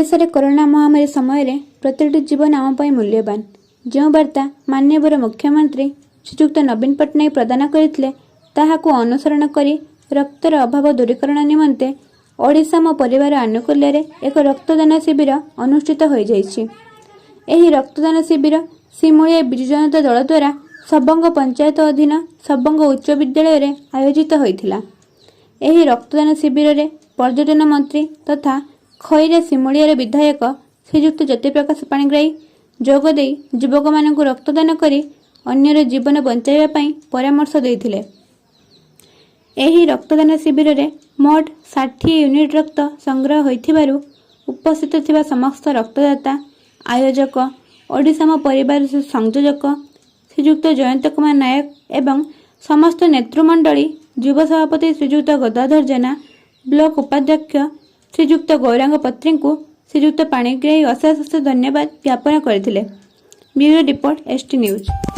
ଓଡ଼ିଶାରେ କରୋନା ମହାମାରୀ ସମୟରେ ପ୍ରତିଟି ଜୀବନ ଆମ ପାଇଁ ମୂଲ୍ୟବାନ। ଯେଉଁ ବାର୍ତ୍ତା ମାନ୍ୟବର ମୁଖ୍ୟମନ୍ତ୍ରୀ ଶ୍ରୀଯୁକ୍ତ ନବୀନ ପଟ୍ଟନାୟକ ପ୍ରଦାନ କରିଥିଲେ, ତାହାକୁ ଅନୁସରଣ କରି ରକ୍ତର ଅଭାବ ଦୂରୀକରଣ ନିମନ୍ତେ ଓଡ଼ିଶା ମୋ ପରିବାର ଆନୁକୂଲ୍ୟରେ ଏକ ରକ୍ତଦାନ ଶିବିର ଅନୁଷ୍ଠିତ ହୋଇଯାଇଛି। ଏହି ରକ୍ତଦାନ ଶିବିର ସିମୁଳିଆ ବିଜୁ ଜନତା ଦଳ ଦ୍ୱାରା ସବଙ୍ଗ ପଞ୍ଚାୟତ ଅଧୀନ ସବଙ୍ଗ ଉଚ୍ଚ ବିଦ୍ୟାଳୟରେ ଆୟୋଜିତ ହୋଇଥିଲା। ଏହି ରକ୍ତଦାନ ଶିବିରରେ ପର୍ଯ୍ୟଟନ ମନ୍ତ୍ରୀ ତଥା ଖଇରା ସିମୁଳିଆର ବିଧାୟକ ଶ୍ରୀଯୁକ୍ତ ଜ୍ୟୋତିପ୍ରକାଶ ପାଣିଗ୍ରାହୀ ଯୋଗଦେଇ ଯୁବକମାନଙ୍କୁ ରକ୍ତଦାନ କରି ଅନ୍ୟର ଜୀବନ ବଞ୍ଚାଇବା ପାଇଁ ପରାମର୍ଶ ଦେଇଥିଲେ। ଏହି ରକ୍ତଦାନ ଶିବିରରେ ମୋଟ 60 ୟୁନିଟ୍ ରକ୍ତ ସଂଗ୍ରହ ହୋଇଥିବାରୁ ଉପସ୍ଥିତ ଥିବା ସମସ୍ତ ରକ୍ତଦାତା, ଆୟୋଜକ, ଓଡ଼ିଶା ମୋ ପରିବାର ସଂଯୋଜକ ଶ୍ରୀଯୁକ୍ତ ଜୟନ୍ତ କୁମାର ନାୟକ ଏବଂ ସମସ୍ତ ନେତୃମଣ୍ଡଳୀ, ଯୁବ ସଭାପତି ଶ୍ରୀଯୁକ୍ତ ଗଦାଧର ଜେନା, ବ୍ଲକ ଉପାଧ୍ୟକ୍ଷ ଶ୍ରୀଯୁକ୍ତ ଗୌରାଙ୍ଗ ପତ୍ରୀଙ୍କୁ ଶ୍ରୀଯୁକ୍ତ ପାଣିଗ୍ରାହୀ ଅଶେଷ ଅଶେଷ ଧନ୍ୟବାଦ ଜ୍ଞାପନ କରିଥିଲେ। Bureau report, ST news.